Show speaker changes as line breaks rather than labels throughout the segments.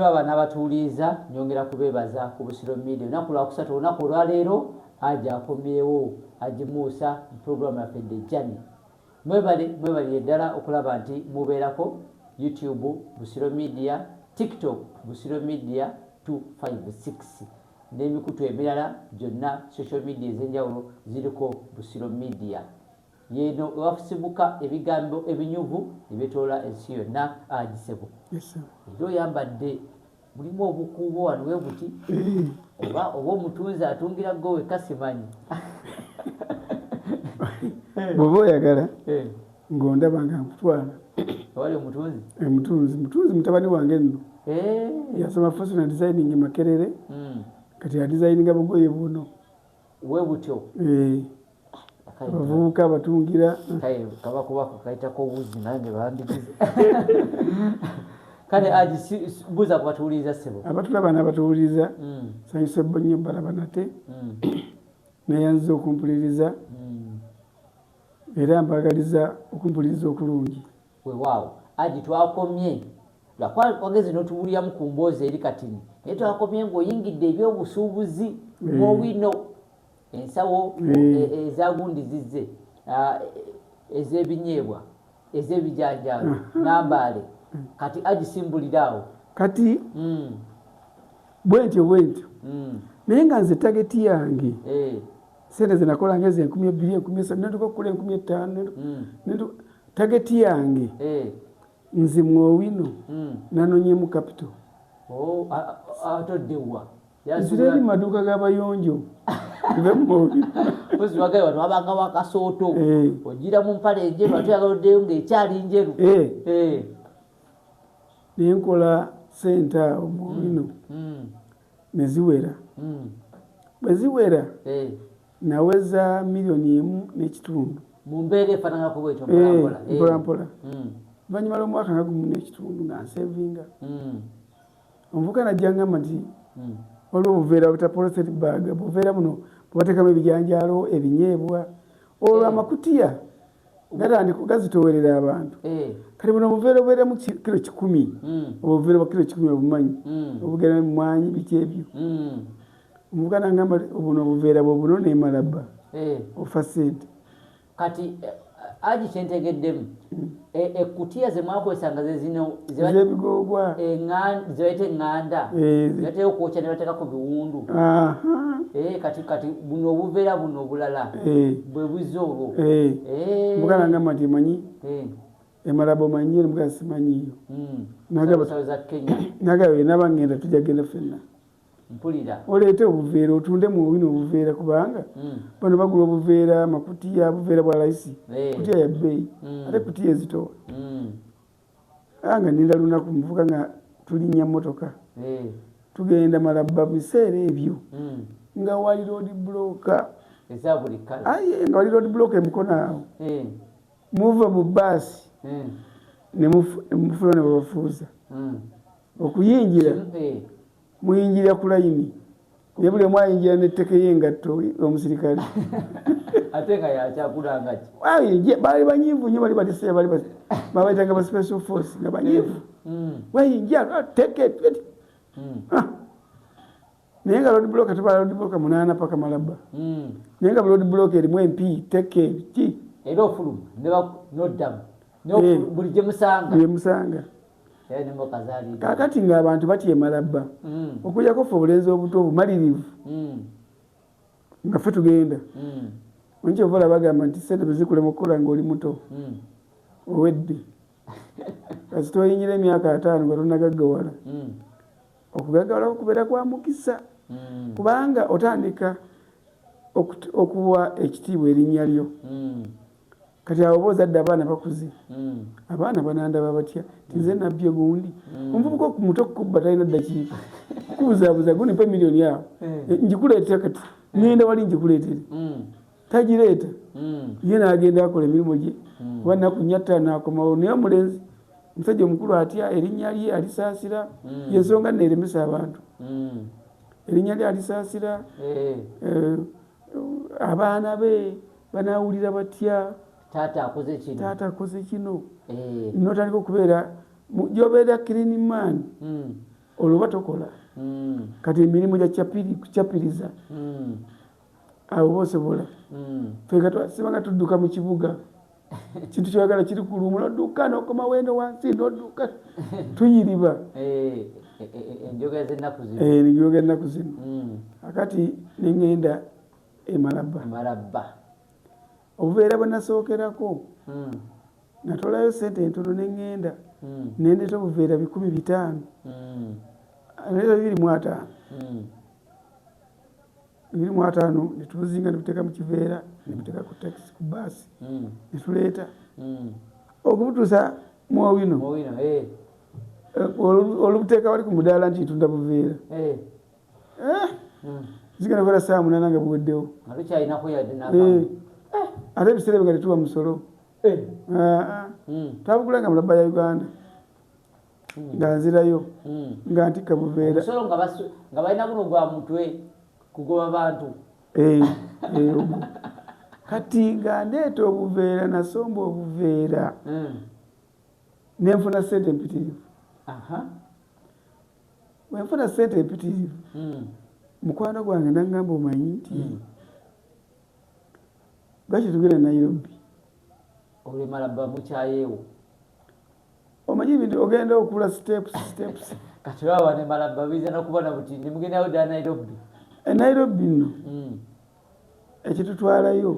Aba n'abatuwuliriza, nyongera kubeebaza ku Busiro Media. Olunaku lwakusatu, olunaku olwaleero Haji akomyewo, Haji Musa, mu puroguramu yaffe The Journey. Mwebale, mwebalire ddala okulaba nti mubeerako YouTube Busiro Media, TikTok Busiro Media 256 n'emikutu emirala gyonna, social media ez'enjawulo ziriko Busiro Media. Yeno ewafusibuka ebigambo ebinyuvu ebyetoola ensi yonna. Agisebo, era oyambadde mulimu obukuubo wano we buti, oba omutunzi atungira gwe wekka, simanyi.
Bw'oba oyagala ng'ondaba nga nkutwala.
Ewali omutunzi.
Mutunzi mutabani wange nno yasoma fashion and designing Makerere. Kati adesigninga bugoye buno.
We butyo.
Abavubuka abatungira.
Kaba kubako kayitako obuzi, nange bandigize. Kale Haji, buuza ku batuwuliriza, ssebo.
Abatulaba n'abatuwuliriza, sanyuse nnyo balaba nate. Nayanziza okumpuliriza era mbagaliza okumpuliriza okulungi.
Weewaawo Haji, twakomye wagezi n'otuwuliramu ku mboozi eri katini, naye twakomye ng'oyingidde ebyobusuubuzi mwowino, ensawo ezagundi zizze, ez'ebinyeebwa, ez'ebijanjaalo, nambaale. Kati agisimbulira awo.
Kati bwentyo bwentyo, naye nga nze target yange, sente zenakola nga 2000, 3000, nentuka okukula 5000. Target yange, nze mwowino nanonyemu capital.
Oh, atoddewa?
Nzira eri maduuka g'abayonjo, nve mwowino.
Mpozi wagaye wano wabanga wakasooto, ogira mu mpale enjeru ate oyagala oddeyo ng'ekyali njeru.
Nenkola sente awo mwowino neziwera. Bwe ziwera, naweza 1.5 miliyoni.
Mu mbeera efaananako bwetyo?
Mpolampola.
Mpolampola.
Oluvannyuma lw'omwaka nga 1.5 nga nsevinga, omuvubuka najja ngamba nti waliwo obuveera buta polythene bag, buveera buno bwebateekamu ebijanjaalo, ebinyeebwa, olwo amakutiya gatandika gazitowerera abantu. Kati buno obuveera obubeeramu kilo 100, obuveera bwa kilo 100 obumanyi, obugenda mumwanyi, biki ebyo. Omuvubuka nangamba buno obuveera bwebuno nemalabba ofa sente.
Kati Haji, kyentegeddemu, ekutiya ze mwakozesanga ze zino
ez'ebigoogwa.
Zebayita eŋŋanda, zebatera okwokya ne bateeka ku biwundu. Kati buno obuveera buno obulala bwe buzza olwo.
Omuvubuka nangamba nti manyi emalaba omanyi? Mugaa simanyiyo.
Sawo za Kenya.
Nagamba naba ngenda, tujja genda ffenna.
Mpulira.
Oleete obuveera otunde muwino obuveera, kubanga bano bagula obuveera, amakutiya, buveera bwa layisi. Kutiya ya bbeeyi, ate kutiya ezitowa. Nga ninda lunaku muvuka nga tulinnya motoka, tugenda Malaba. Biseera ebyo nga wali road block.
Eza buli kala.
Aye nga wali road block emukono awo. Muva mu baasi ne mufula ne babafuuza okuyingira. Muyingira ku layini, naye buli omu ayingira netteke y'engatto omusirikale.
Ate nga yakyakulanga ki?
Aye, baali banyiivu nnyo, bali batiseera, bali babayitanga ba special force, nga banyiivu. Wayingira teke. Naye nga road block tubala road block munaana paka Malaba, naye nga road block erimu empi, teke ki.
Era ofuluma noddamu buli gye musanga.
Byemusanga.
Era nemmotoka zaali.
Kakati ng'abantu batya emalabba, okujjako ffe obulenzi obuto obumalirivu, nga ffe tugenda. Onki ovola bagamba nti sente bwezikulema okukola ng'oli muto, owedde. Kasita oyingira emyaka 50 nga tonagaggawala, okugaggawala kubeera kwa mukisa, kubanga otandika okuwa ekitiibwa erinnya lyo. Kati awo oba ozadde abaana bakuze, abaana banandaba batya ti nze nabbye gundi? Omuvubuka muto okukubba talina ddakiika kukubuzaabuza, gundi mpa miliyoni awo. Ngikuleetera kati ngenda wali ngikuleetere. Tagireeta. Ye n'agenda akola emirimu gye, oba nnaku nnya ttaano n'akomawo. Naye omulenzi, omusajja omukulu atya erinnya lye alisaasira. Yensonga nno eremesa abantu. Erinnya lye alisaasira. Abaana be banawulira batya?
Taata akoze kino.
Taata akoze kino. Notandika okubeera gyobeera clean man. Olwo oba tokola. Kati emirimu gya kyapiri kukyapiriza. Awo oba osobola. Ffe nga twasibanga tudduka mu kibuga. Kintu kyoyagala kiri ku lumu nodduka nokomawo eno wansi nodduka tuyiriba.
Enjogera z'ennaku zino.
Enjogera ennaku zino. Akati ne ŋŋenda e Malaba.
Malaba.
Obuveera bwe nasookerako. Natolayo ssente entono ne ŋŋenda. Ne ndeeta obuveera 500. Ndeeta 250. 250 ne tubuzinga ne buteeka mu kiveera ne buteeka ku takisi ku bbaasi ne tuleeta. Okubutuusa mu Owino.
Mu Owino, eh.
Olubuteeka wali ku mudaala nti ntunda buveera. Zigenda kubeera ssaawa 8 nga buweddewo.
Nga tukyalinako yadde n'akamu.
Ate ebiseera ebyo nga tetuwa musolo. Twabugula nga mulabba ya Uganda. Nga nzirayo. Nga ntikka buveera.
Omusolo nga balina guno gwa mutwe kugoba bantu.
Ogwo. Kati nga ndeeta obuveera, nasomba obuveera. Ne nfuna ssente empitirivu. Bwe nfuna ssente empitirivu, mukwano gwange n'aŋŋamba omanyi nti lwaki tugenda Nairobi?
Olemala bba mukyayeewo.
Omanyi ebintu ogenda okula steps, steps.
Kati olaba ne Malaba biyinza n'okuba na buti ne mugendayo ddala Nairobi.
E Nairobi nno ekitutwalayo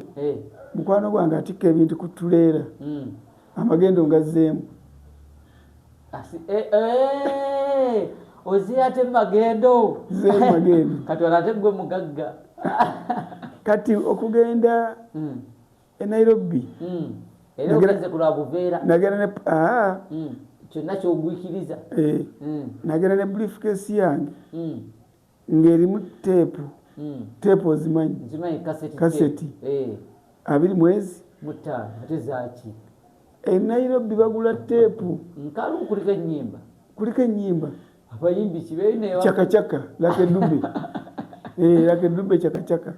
mukwano gwange atikka ebintu ku tuleera. Amagendo ngazzeemu.
Ozze ate magendo.
Nzzeemu magendo.
Kati wano ate gwe mugagga.
Kati okugenda e Nairobi.
Era ogenze ku lwa buveera.
Nagenda ne,
Kyonna ky'ogwikiriza.
Nagenda ne briefcase yange. Ng'erimu teepu. Teepu ozimanyi?
Nzimanyi kaseti.
Kaseti. 20 mwezi.
5, ate zaaki?
E Nairobi bagula teepu.
Nkalu kuliko ennyimba.
Kuliko ennyimba.
Abayimbi kibeeyi ne
Chaka chaka, Lucky Dube. Lucky Dube chaka chaka.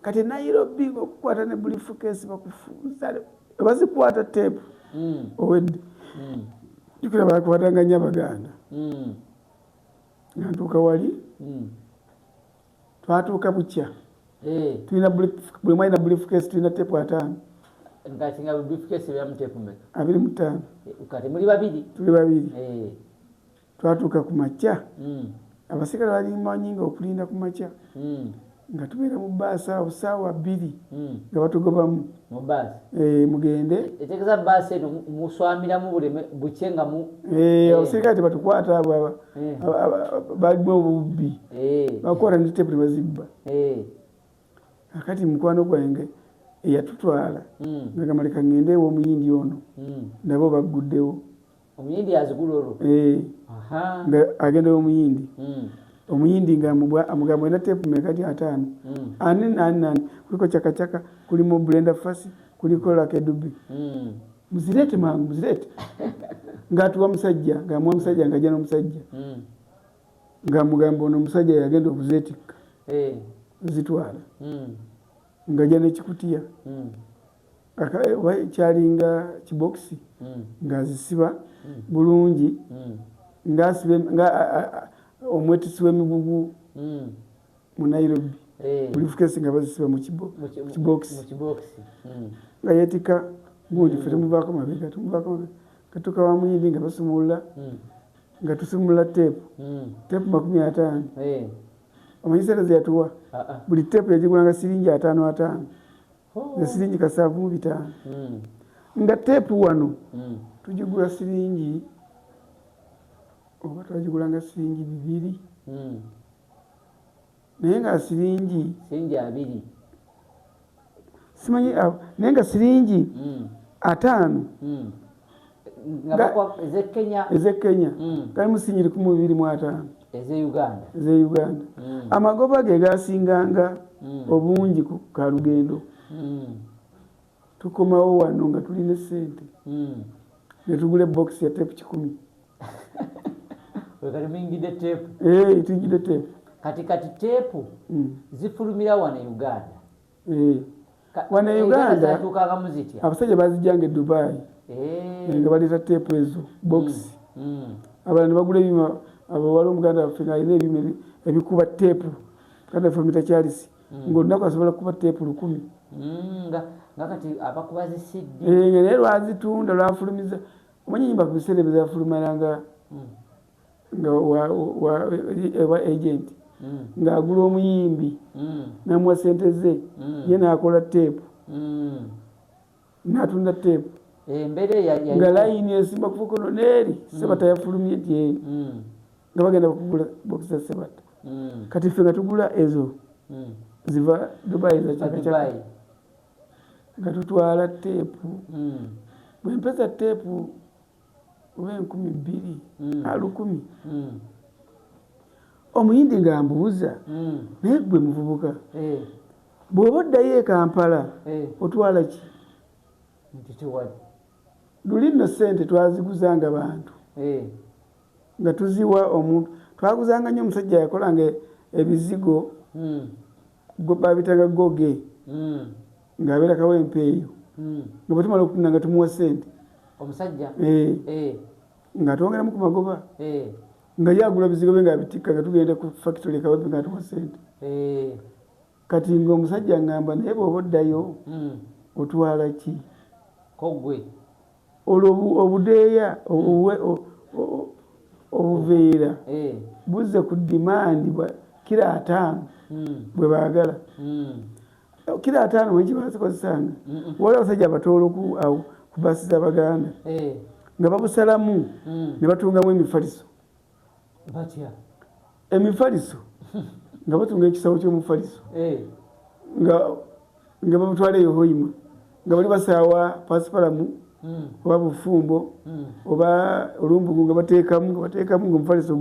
Kati Nairobi okukwata ne briefcase bakufuuza. Bazikwata teepu. Owedde. Jjukira bakwatanga nnyo Abaganda. Nga ntuuka wali. Twatuuka bukya. Tulina buli omu alina briefcase, tulina teepu 5.
Kati nga briefcase ebeeramu teepu mmeka?
25.
Kati muli babiri?
Tuli babiri. Twatuuka ku makya. Abaserikale bali manyi nga okulinda ku makya. Nga tubeera mu bbaasi awo ssaawa 2. Nga batugobamu.
Mu bbaasi?
Mugende.
Etegeeza bbaasi eno muswamiramu buleme bukye nga mu
Abaserikale tebatukwata abo balimu obubbi. Bakwata ne teepu ne bazibba. Kakati mukwano gwange eyatutwala ngagamba leka ŋŋende ew'omuyindi ono. Nabo bagguddewo.
Omuyindi azigula olwo?
Nga agenda ew'omuyindi. Omuyindi nga amugamba olina teepu mmeka? Ati 5. Ani nani nani? Kuliko chakachaka, kulimu Brenda Fassie, kuliko Lucky Dube. Muzireete mangu, muzireete. Ng'atuwa musajja, ng'amuwa musajja, ng'ajja n'omusajja. Ng'amugamba ono omusajja yagenda okuzeetikka. Zitwala. Ng'ajja n'ekikutiya. Oba kyalinga kibokisi. Ng'azisiba bulungi. Ng'asiba nga omwetisi w'emigugu mu Nairobi. Briefcase nga bazisiba mu kibokisi.
Mu kibokisi.
Nga yeetikka gundi ffe tumuvaako mabega, tumuvaako mabega. Katuuka wa muyindi nga basumulula. Nga tusumulula teepu. Teepu 50. Omanyi ssente ze yatuwa? Buli teepu yagigulanga siringi 5 5. Nga siringi 75. Nga teepu wano tugigula siringi oba twagigulanga siringi 2. Naye nga siringi
siringi 2.
Simanyi, naye nga siringi 5.
Nga bakwa ez'e Kenya.
Ez'e Kenya. Kalimu siringi 1,250.
Ez'e Uganda.
Ez'e Uganda. Amagoba ge gaasinganga obungi ku kalugendo. Tukomawo wano nga tulina ssente. Ne tugula ebokisi ya teepu 100.
Kati muyingidde teepu.
Tuyingidde teepu.
Kati teepu zifulumira wano e Uganda.
Wano e Uganda
zatuukangamu zitya?
Abasajja bazijjanga e Dubai. Nga baleeta teepu ezo, bokisi. Abalala ne bagula ebyuma, abo waliwo omuganda waffe ng'alina ebyuma ebikuba teepu, muganda waffe bamuyita Charles, ng'olunaku asobola kukuba teepu 1000.
Nga kati abakuba zi CD.
Nga naye lwazitunda, lwafulumiza. Omanyi ennyimba ku biseera ebyo zafulumiranga nga wa agent, ng'agula omuyimbi n'amuwa ssente ze, ye n'akola teepu, n'atunda teepu.
Embeera eya
Nga layini esimba kuva kuno n'eri, Sebatta yafulumye nti nga bagenda kugula bokisi za Sebatta. Kati ffe nga tugula ezo ziva Dubai za
Ziva
Chaka Chaka.
Dubai.
Nga tutwala teepu. Bwe mpeza teepu oba 2000, 1000. Omuyindi ng'ambuuza, naye ggwe muvubuka, bw'oba oddayo e Kampala, otwala ki?
Nti tewali.
Luli nno ssente twaziguzanga bantu. Nga tuziwa omuntu. Twaguzanga nnyo omusajja yakolanga ebizigo, babitanga goge. Ng'abeera Kawempe eyo. Nga bwe tumala okutunda nga tumuwa ssente.
Omusajja?
Nga twongeramu ku magoba. Nga ye agula bizigo bye ng'abitikka, nga tugenda ku factory e Kawempe ng'atuwa ssente. Kati ng'omusajja ngamba, naye bw'oba oddayo, otwala ki?
Ko ggwe.
Olwo obudeeya, obuveera buzze ku demand bwa kilo 50 bwe baagala. Kilo 50 mwe bazikozesanga. Waliwo abasajja abatoolo awo ku baasi z'Abaganda. Nga babusalamu ne batungamu emifaliso.
Batya?
Emifaliso. Nga batunga ekisawo ky'omufaliso. Nga babutwala eyo Hoima. Nga bali basaawa pasipalamu, oba bufumbo, oba olumbugu, nga bateekamu, nga bateekamu, ng'omufaliso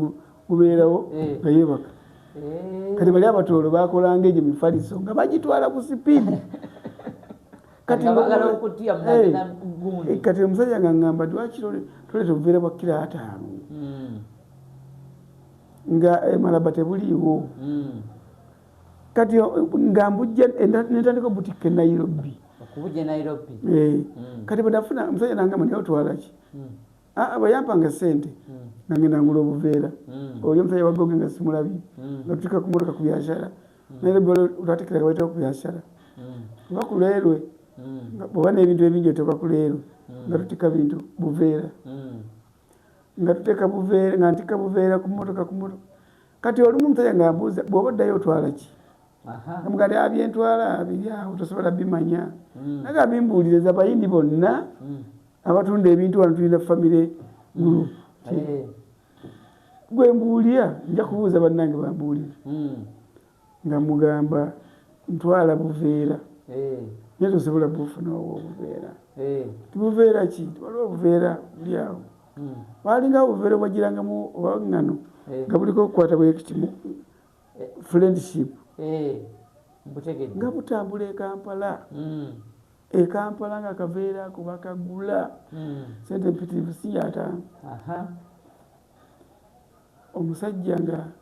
gubeerawo, nga yeebaka. Kati bali abatoolo bakolanga egyo mifaliso nga bagitwala ku sipiidi. Kati
Nga baagala okutya mugenda gundi.
Kati omusajja nga ngamba lwaki toleeta obuveera bwa kilo 50? Nga Malaba tebuliiwo. Kati nga mbujja, nentandika obutikka e Nairobi.
Okubujja e Nairobi?
Kati bwe nafuna omusajja nangamba, naye otwala ki? Bwe yampanga ssente, nga ngenda ngula obuveera. Oli omusajja wa Goge nga simulabye. Nga tutuuka ku mmotoka ku biashara. Nairobi waliwo twateekera bayitawo ku biashara. Oba ku leerwe. Nga bw'oba n'ebintu ebingi oteeka ku leerwe. Nga tutikka bintu buveera. Nga tuteeka buveera, nga ntikka buveera ku mmotoka, ku mmotoka. Kati olumu omusajja ng'ambuuza, bw'oba oddayo otwala ki? Namugamba nti, bye ntwala biri awo tosobola bimanya. Naye bimbuuliriza Abayindi bonna abatunda ebintu wano, tulina family group. Gwe mbuulira, nja kubuuza bannange bambuulire. Nga mugamba ntwala buveera. Naye tosobola bufuna obwo obuveera. Buveera ki? Waliwo obuveera buli awo. Walinga obuveera obwagirangamu oba ŋŋano, nga buliko okukwata bwe kiti mu friendship.
Mbutegedde.
Nga butambula e Kampala. E Kampala nga akaveera ako bakagula. Ssente mpitirivu, si ya 50. Omusajja nga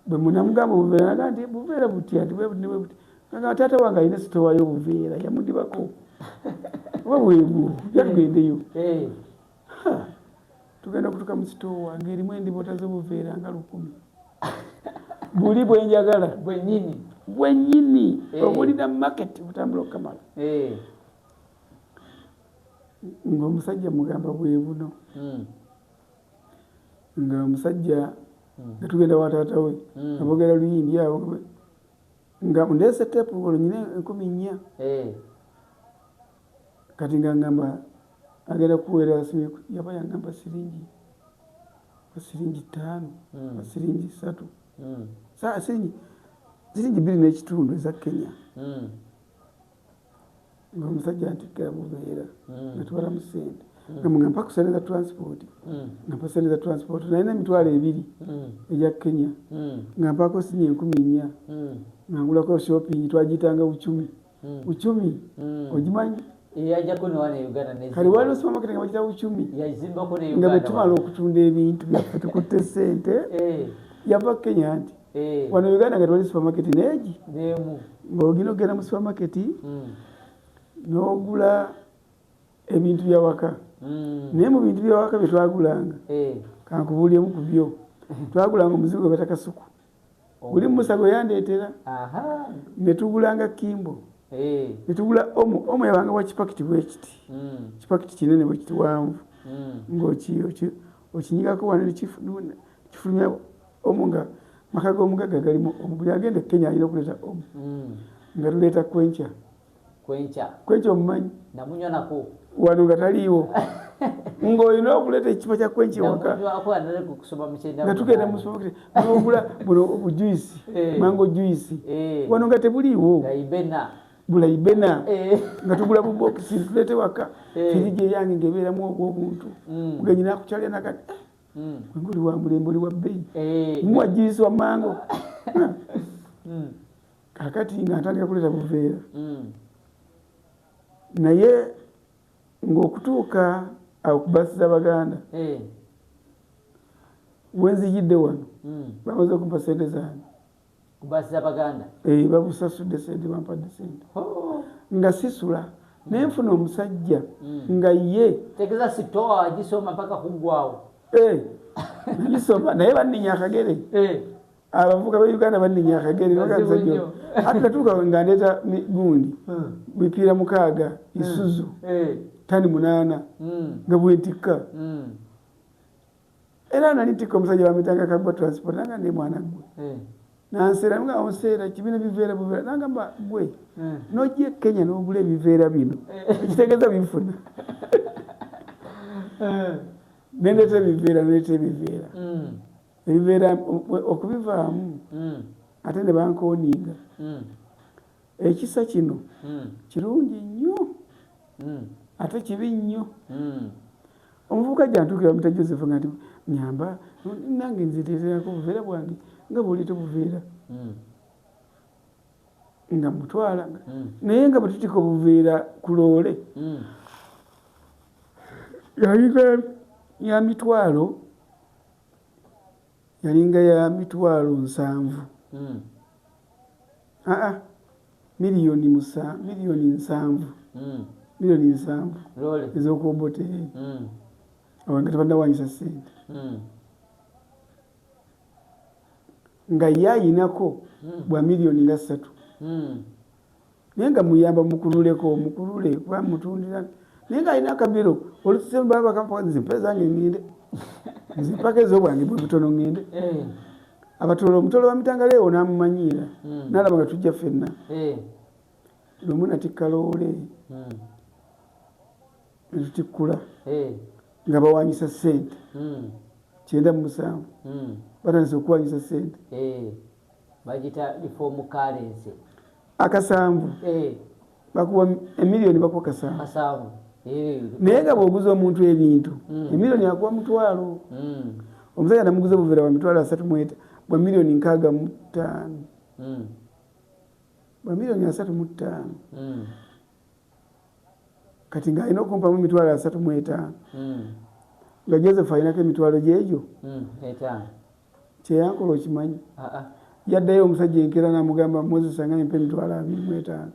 bwe munamugamba obuveera, naga nti buveera butya, nti bwe buti ne bwe buti. Nga taata wange alina sitowa y'obuveera, yamudibako. Oba bwebwo, byatugendeyo. Tugenda okutuuka mu sitowa ng'erimu endibota z'obuveera nga 1000. Buli bwe njagala.
Bwennyini.
Bwennyini. Obulina market butambula okukamala. Ng'omusajja mugamba bwe buno. Nga omusajja nga tugenda wa taata we, nga boogera Luyindi awo. Nga ndeese teepu olwo nnyina 4000. Kati nga ngamba agenda kuweera, yaba yangamba siringi 5, siringi 3. Siringi 2.5 eza Kenya. Nga omusajja ntikkira buveera, nga tubalamu ssente. Nga mugamba mpa ku ssente za transport. Nga mpa ssente za transport, nalina 20,000 egya Kenya. Nga mpaako siringi 4,000. Nga ngulako shopping, twagiyitanga Uchumi. Uchumi, ogimanyi?
Yajjako ne wano e Uganda ne
Kale waliwo supermarket nga bagiyita Uchumi.
Yazimbako ne
Nga
Uganda
bwe tumala
wano.
okutunda ebintu byaffe tukutte ssente, yava Kenya nti. Wano Uganda nga tewali supermarket n'egi.
N'emu.
Ng'ogenda okugenda mu supermarket, n'ogula ebintu by'awaka. Naye mu bintu by'awaka bye twagulanga, Kankubuulyemu ku byo. Twagulanga omuzigo gwe bayita kasuku. Guli Musa gwe yandeetera. Ne tugulanga kimbo. Ne tugula omo. Omo yabanga wa kipakiti bwe kiti. Kipakiti kinene bwe kiti wanvu. Ng'okinyigako wano ne kifulumya omo nga maka g'omugagga galimu omo. Buli agenda e Kenya alina okuleeta omo. Nga tuleeta kwenkya. Kwenkya omumanyi?
Namunywa nako.
Wano nga taliiwo. Ng'olina okuleeta ekicupa kya kwenkya ewaka. Nga tugenda mu supermarket n'ogula buno obujuice, mango juice. Wano nga tebuliiwo. Bulayibena. Nga tugula bubokisi tuleete waka. Firiji eyange ng'ebeeramu obw'obuntu. Mugenyi n'akukyalira nakati. Gwe ng'oli wa mulembe, oli wa bbeeyi. Muwa juice wa mango. Kaakati nga ntandika kuleeta buveera. Naye ng'okutuuka awo ku baasi z'Abaganda, we nzijidde wano, bamaze okumpa ssente zange.
Ku baasi z'Abaganda?
Babusasudde ssente, bampadde ssente. Nga sisula, naye nfuna omusajja nga ye.
Tegeeza sitowa agisoma mpaka kuggwawo.
Nagisoma, naye banninya akagere. Abavubuka ba Uganda banninya akagere. Ate natuuka nga ndeeta gundi, mipiira 6, Isuzu, ttani 8, nga bwe ntikka. Era nali ntikka omusajja bamuyitanga Kaggwa Transport, nanga ndi mwana ggwe. Nanseera, nga onseera, kibiina biveera buveera. Nangamba ggwe, n'ojja e Kenya n'ogula ebiveera bino. Ekitegeeza binfuna. Ne ndeeta ebiveera, ndeeta ebiveera. Ebiveera okubivaamu, ate ne bankooninga. Ekisa kino kirungi nnyo, ate kibi nnyo. Omuvubuka gyantuukira bamuyita Joseph nga nti nyamba nange nziteeterako obuveera bwange nga bw'oleeta obuveera. Nga mutwala. Naye nga bwe tutika obuveera ku loole, yalinga ya mitwalo, yalinga ya mitwalo 7. Miliyoni 7. Miliyoni 7. Ez'okuobote. Awo nga tebannawanyisa ssente. Nga ye ayinako bwa miliyoni nga 3. Naye nga muyamba mukululeko, mukulule, kuba mutundira. Naye nga alina akabiro, olutuuse baba bakampa nze mpa zange ŋŋende. Nze mpaka ez'obwange bwe butono ŋŋende. Abatolo, omutolo wa Mitangaleewo n'amumanyiira. N'alaba nga tujja ffenna. Lumu natikka loole. Ne tutikkula. Nga bawanyisa ssente. 97. Batandise okuwanyisa ssente.
Bagiyita reform currency.
Akasanvu. Bakuwa emiliyoni, bakuwa kasanvu.
Kasanvu.
Naye nga bw'oguza omuntu ebintu, emiliyoni akuwa 1,000. Omusajja namuguza obuveera bwa mitwalo asatu mu eta, bwa miliyoni 65. Bwa miliyoni 35. Kati ng'alina okumpamu emitwalo 35. Nga Joseph alinako emitwalo gy'egyo.
5.
Kye yankola okimanyi? Yaddayo omusajja enkeera n'amugamba Moses angaye mpa emitwalo 25.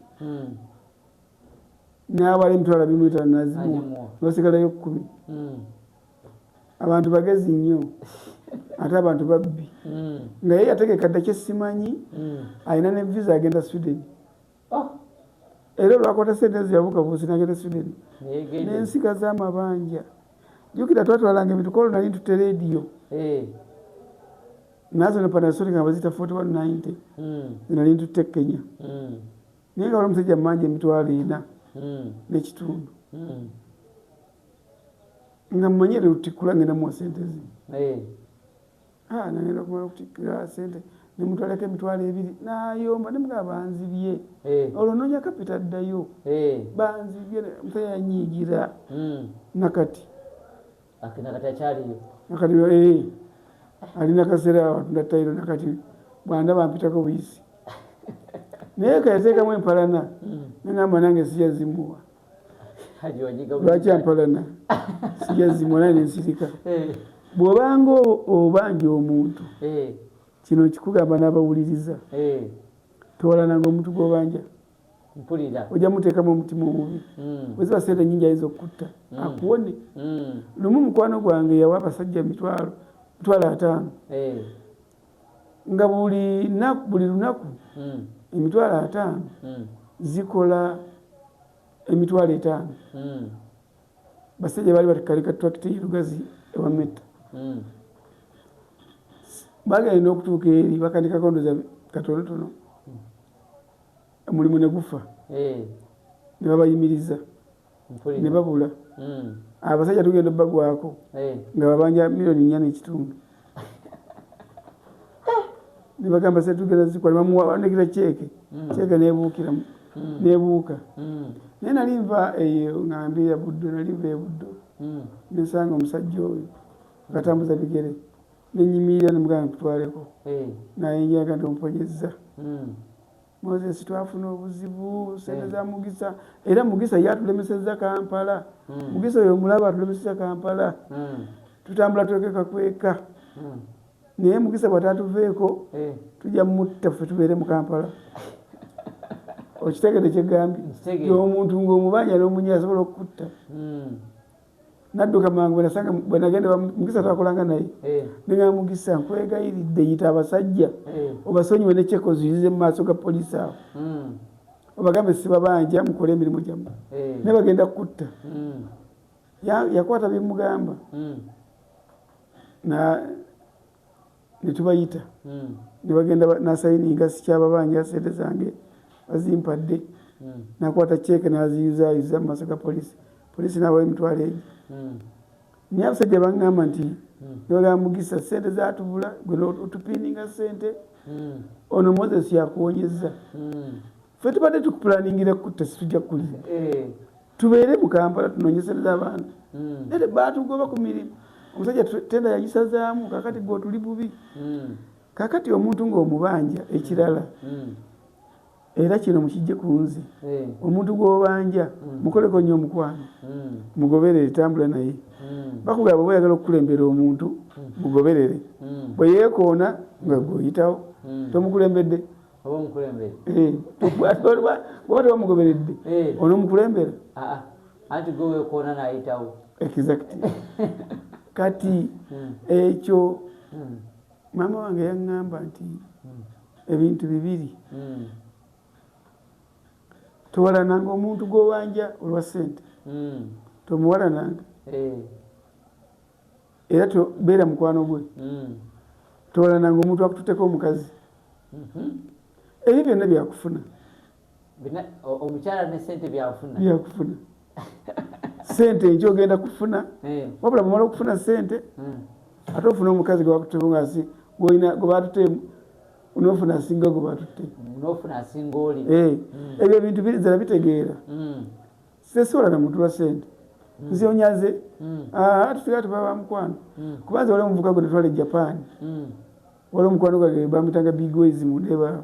N'abala emitwalo 25 n'azimuwa. N'osigalayo 10. Abantu bagezi nnyo. Ate abantu babbi. Nga ye yategeka dda kye simanyi, alina ne visa agenda Sweden. Era olwakwata ssente ezo yabuuka buusi n'agenda Sweden. N'ensigaza amabanja. Jjukira twatwalanga ebintu koolo nali ntutte leediyo. Nazo ne Panasonic nga baziyita 4190. Nali ntutte Kenya. Naye nga waliwo omusajja mmanja emitwalo 4 n'ekitundu. Nga mmanyi era olutikkula ngenda muwa ssente ze. Nagenda okumala okutikkira ssente ne mutwalako emitwalo 2 n'ayomba ne mugamba banzibye. Olwo nnoonya kapita addayo. Banzibye omusajja yanyiigira. Nakati.
Nakati akyaliyo.
Nakati alina kaseera awo atunda tayiro nakati bw'andaba ampitako buyisi. Naye kayateekamu empalana ne ŋŋamba nange sijja zimuwa. Lwaki ampalana? Sijja zimuwa nange ne nsirika. Bw'obanga obanja omuntu, kino nkikugamba n'abawuliriza, towalananga omuntu gw'obanja. Ojja muteekamu omutima omubi. Bwe ziba ssente nnyingi ayinza okukutta akuwone. Lumu mukwano gwange yawa abasajja 50,000. Nga buli lunaku 50,000 zikola 5,000. Basajja baali bakaleka twakiti Lugazi ewa Metta. Bagenda okutuuka eri bakandikako ndoza katonotono. Omulimu ne gufa. Ne babayimiriza. Ne babula. Abasajja tugenda obbagwako nga babanja 4.5 million. Ne bagamba sente tugenda zikola bamuwa banekera cheeke. Cheeke neebuukira neebuuka. Naye nali nva eyo nga mbeera Buddo, nali nva e Buddo. Ne nsanga omusajja oyo ngatambuza bigere. Ne nnyimirira ne mugamba nkutwaleko. Nayingira nga ntomponyezza. Moses twafuna obuzibu sente za Mugisa, era Mugisa yatulemesezza Kampala. Mugisa oyo omulaba atulemesezza Kampala. Tutambula twekeka kweka. Naye Mugisa bw'ataatuveeko tujja mutta ffe tubeere mu Kampala. Okitegedde kye ggambye? Omuntu ng'omubanja n'omunya asobola okukutta. Nadduka mangu bwe nagenda Mugisa twakolanga naye. Ne ngamba Mugisa nkwegayiridde yita abasajja obasonyiwe ne cheque oziyize mu maaso ga poliisi awo. Obagambe sibabanja mukole emirimu gyammwe. Naye bagenda kukutta. Yakwata bye mugamba. Ne tubayita. Ne bagenda n'asayininga sikyababanja ssente zange bazimpadde. Nakwata cheque n'aziyuzaayuza mu maaso ga poliisi. Poliisi n'abawa 50,000 egyo. Naye abasajja baŋŋamba nti ne bagamba Mugisa ssente zaatubula gwe otupiininga ssente. Ono Moses yakuwonyezza. Ffe tubadde tukupulaningira kutta situjja kukulimba. Tubeere mu Kampala tunoonye ssente z'abantu. Naye baatugoba ku mirimu. Omusajja tenda yagisazaamu kaakati gwe otuli bubi. Kaakati omuntu ng'omubanja ekirala. Era kino mukijje ku nze. Omuntu gw'obanja mukoleko nnyo omukwano. Mugoberere, tambula naye. Bakugamba bw'oba oyagala okukulembera omuntu mugoberere. Bwe yeekoona nga gw'oyitawo tomukulembedde.
Oba omukulembedde.
Bw'oba tebamugoberedde onoomukulembera.
Anti gwe weekoona n'ayitawo.
Exactly. Kati ekyo maama wange yaŋŋamba nti ebintu bibiri. Towalananga omuntu gw'obanja olwa ssente. Tomuwalananga. Era beera mukwano gwe. Towalananga omuntu akututteko omukazi. Ebyo byonna byakufuna.
Omukyala ne ssente byakufuna.
Byakufuna. Ssente enkya ogenda kufuna. Wabula bw'omala okufuna ssente ate ofuna omukazi gwe bakututteko nga gwe batutte n'ofuna asinga gwe batutte.
N'ofuna asinga oli.
Ebyo ebintu nze nabitegeera. Sesobola na muntu lwa ssente. Nze onyaze. Tusigala tuba ba mukwano. Kuba nze waliwo omuvubuka gwe natwala e Japan. Waliwo omukwano gwange bamuyitanga Big Ways mu Ndeeba.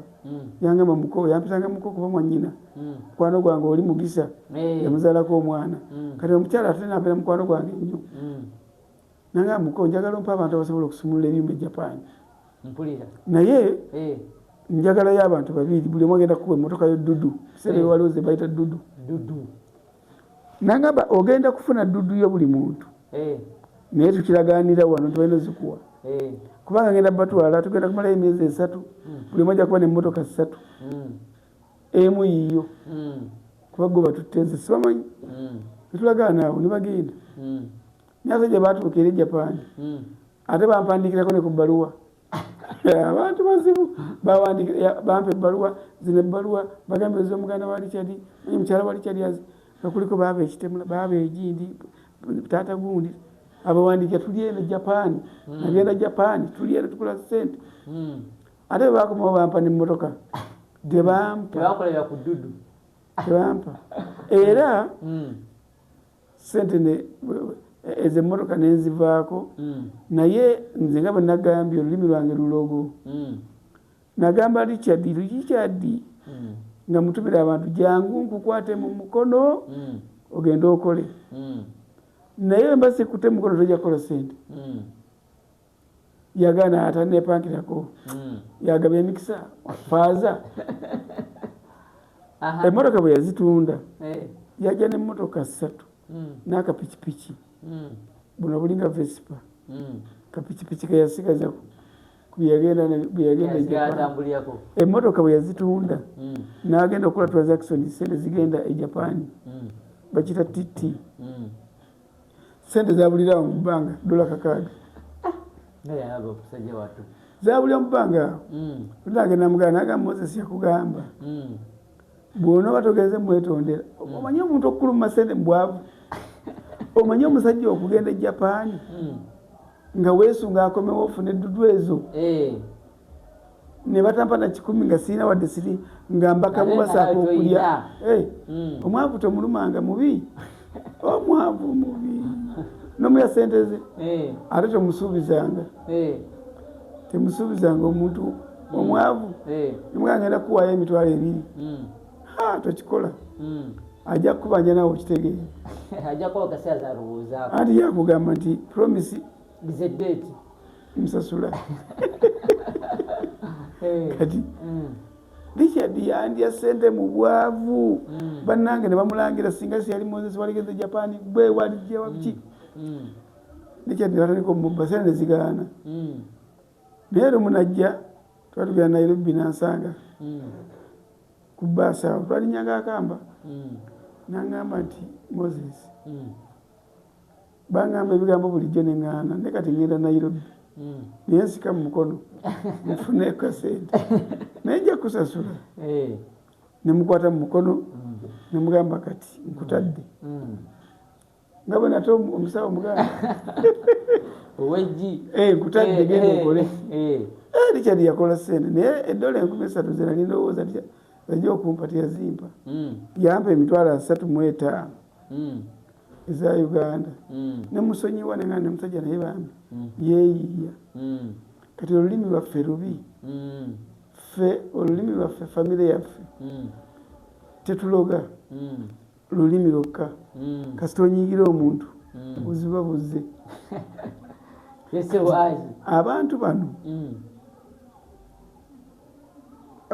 Yangamba muko, yampitanga muko kuba mwannyina. Mukwano gwange oli Mugisa. Yamuzaalako omwana. Kati omukyala ate n'abeera mukwano gwange nnyo. Nangamba muko njagala ompe abantu abasobola okusumulula ebyuma e Japan.
Mpulira.
Naye njagalayo abantu babiri buli omu agenda kukuba emmotoka yo ddudu. Ebiseera waliwo ze bayita ddudu.
Ddudu.
Nangamba ogenda kufuna ddudu yo buli muntu. Naye tukiragaanira wano nti balina ozikuwa. Kubanga ngenda batwala tugenda kumalayo emyezi 3. Buli omu ajja kuba n'emmotoka 3. Emu yiyo. Kuba gwe batutte nze sibamanyi. Ne tulagaana awo ne bagenda. Naye abasajja baatuuka eri e Japan. Ate bampandiikirako ne ku bbaluwa. Abantu bazibu bawandikira bampa ebbaluwa zino ebbaluwa bagambye ez'omuganda wa Richard manyi mukyala wa Richard nga kuliko baaba ekitemula baaba egindi taata gundi abawandiikira tuli eno Japan. Nagenda Japan tuli eno tukola ssente. Ate bwe baakomawo bampa n'emmotoka tebampa.
Tebakolera ku ddudu.
Tebampa. Era ssente ezo emmotoka ne nzivaako. Naye nze nga bwe nagambye olulimi lwange lulogo. Nagamba Richard, Richard nga mutumira abantu jangu nkukwate mu mukono ogende okole. Naye mba sikutte mukono tojja kukola ssente. Yagaana atanneepankirako. Yagabye emikisa faaza. Emmotoka bwe yazitunda, yajja n'emmotoka 3 n'akapikipiki. Buno bulinga Vespa. Kapikipiki ke yasigaza bwe yagenda e Japan. Emmotoka bwe yazitunda, n'agenda okukola transaction, sente zigenda e Japan. Bakiyita TT. Sente zabulirawo mu bbanga $6. Zabulira mu bbanga awo. Nagenda muganda n'agamba Moses yakugamba. Bw'onooba togenze mwetondera. Omanyi omuntu okukuluma sente mu bwavu? Omanyi omusajja okugenda e Japan? Nga weesunga akomewo ofune eddudu ezo. Ne batampa na 1,000 nga sirina wadde siri nga mbaka bubasaako okulya. Omwavu tomulumanga mubi. Omwavu mubi. N'omulya sente ze. Ate tomusuubizanga. Temusuubizanga omuntu omwavu. Nimugamba ngenda kuwaayo 20,000. Ha, tokikola. Ajja kukubanja naawe okitegeera.
Ajja kuba kaseera zalowoozaako.
Anti yakugamba nti promise
is a date.
Nsasula. Kati Richard yandya sente mu bwavu. Bannange ne bamulangira singa si yali Moses waligenze Japan gwe walijja wabiki. Richard ne batandika omubba sente ne zigaana. Naye lumu najja twatugenda Nairobi n'ansanga ku bbaasi awo twalinyanga akamba. N'aŋŋamba nti Moses, bangamba ebigambo bulijjo ne ŋŋaana naye kati ŋŋenda Nairobi. Naye nsika mu mukono nfune kasente naye nja kusasula. Ne mukwata mu mukono ne mugamba kati nkutadde. Nga bwe nate omusawo muganda.
Oweggi.
Nkutadde genda okole. Richard yakola ssente naye edola 3,000 ze nali ndowooza nti ajja okumpa teyazimpa. Yampa 35,000 eza Uganda. Ne musonyiwa ne ngamba omusajja naye bambi yeeyiiya. Kati olulimi lwaffe lubi. Ffe olulimi lwaffe famire yaffe tetuloga. Lulimi lwokka. Kasita onyiigira omuntu buziba buzze. Abantu bano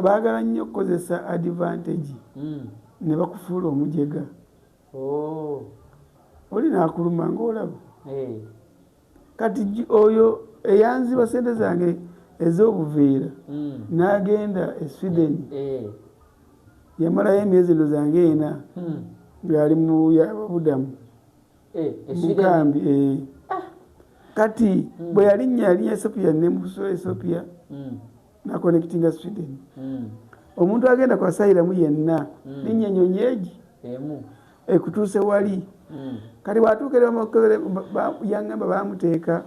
baagala nnyo okukozesa advantage ne bakufuula omujega. Oli n'akuluma ng'olaba. Kati oyo eyanziba sente zange ez'obuveera n'agenda e Sweden. Yamalayo emyezi eno zange 4 ng'ali mu yababudamu. Mu nkambi. Kati bwe yalinnya yalinnya Ethiopia ne muso Ethiopia n'aconnectinga Sweden. Omuntu agenda ku asylum yenna linnya ennyonyi egi ekutuuse wali. Kati bw'atuuka era yaŋŋamba baamuteeka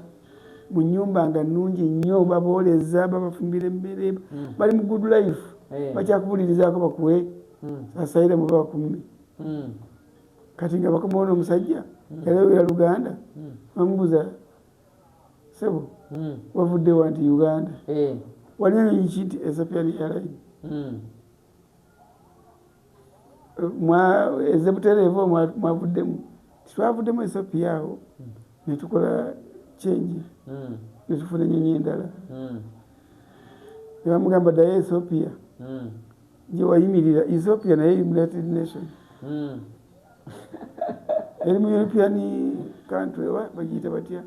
mu nnyumba nga nnungi nnyo, babooleza, babafumbira emmere, bali mu good life. Bakyakubulirizaako bakuwe asylum bakumme. Kati nga bakomawo n'omusajja yali ayogera Luganda, bamubuuza ssebo wavudde wa nti Uganda. Wali ennyonyi ki nti Ethiopian Airline. Eze butereevu mwavuddemu. Twavuddemu Ethiopia awo ne tukola change ne tufuna ennyonyi endala. Ne bamugamba ddayo Ethiopia gye wayimirira. Ethiopia naye United Nation. Eri mu European country oba bagiyita batya?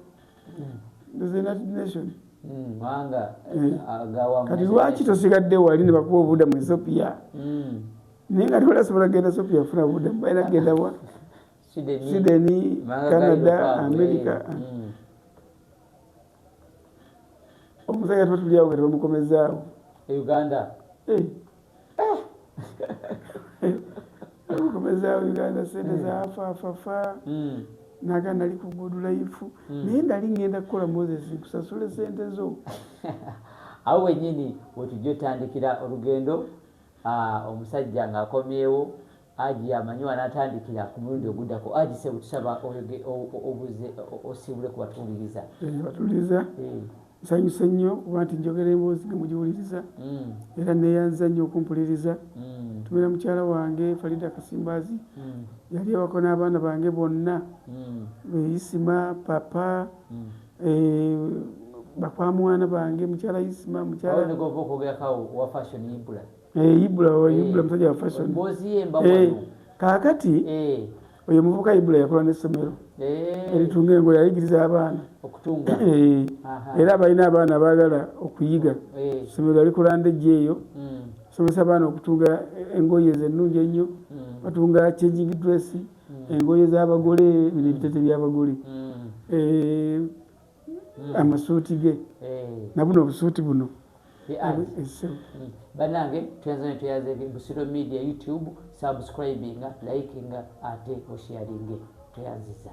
Ndoza United Nation. Kati lwaki tosigadde wali ne bakuwa obubudamu mu Ethiopia? Naye nga tewali kugenda Ethiopia kufuna bubudamu, balina kugenda wa? Sweden, Canada, America. Omusajja tuba tuli awo nga tebamukomezaawo.
Uganda.
Bamukomezaawo Uganda sente zaafa. Naga nali ku good life. Naye nali ngenda kukola Moses nkusasule sente zo.
Awo wennyini we tujja otandikira olugendo omusajja ng'akomyewo Haji amanyi wanaatandikira ku mulundi oguddako. Haji ssebo tusaba obuze osiibule ku batuwuliriza.
Batuwuliriza. Nsanyuse nnyo kuba nti njogera emboozi nga mugiwuliriza. Era neeyanza nnyo okumpuliriza. Tumira mukyala wange Farida Kasimbazi. Yali awako n'abaana bange bonna. Isima, papa, Bakwamwana bange, mukyala Isima,
Awo
mukyala
negova okwogerako wa fashion Ibula.
Eh, Ibula, Ibula musajja wa fashion.
Emboozi ye emba
Eh,
wano.
Kaakati oyo muvubuka Ibula yakola n'essomero eritunga engoye, ayigiriza abaana
okutunga.
Eh, era abalina abaana abaagala okuyiga, essomero yalikola Ndejje eyo, somesa abaana okutunga engoye ezo ennungi ennyo. Batunga changing dress, engoye z'abagole, bino ebitete by'abagole, Eh, amasuuti ge nabuno obusuuti buno.
Ye Haji.
Essebo.
Bannange, tuyanza ne tuyanze Busiro Media YouTube, subscribinga, likinga ate osharinge. Tweyanziza.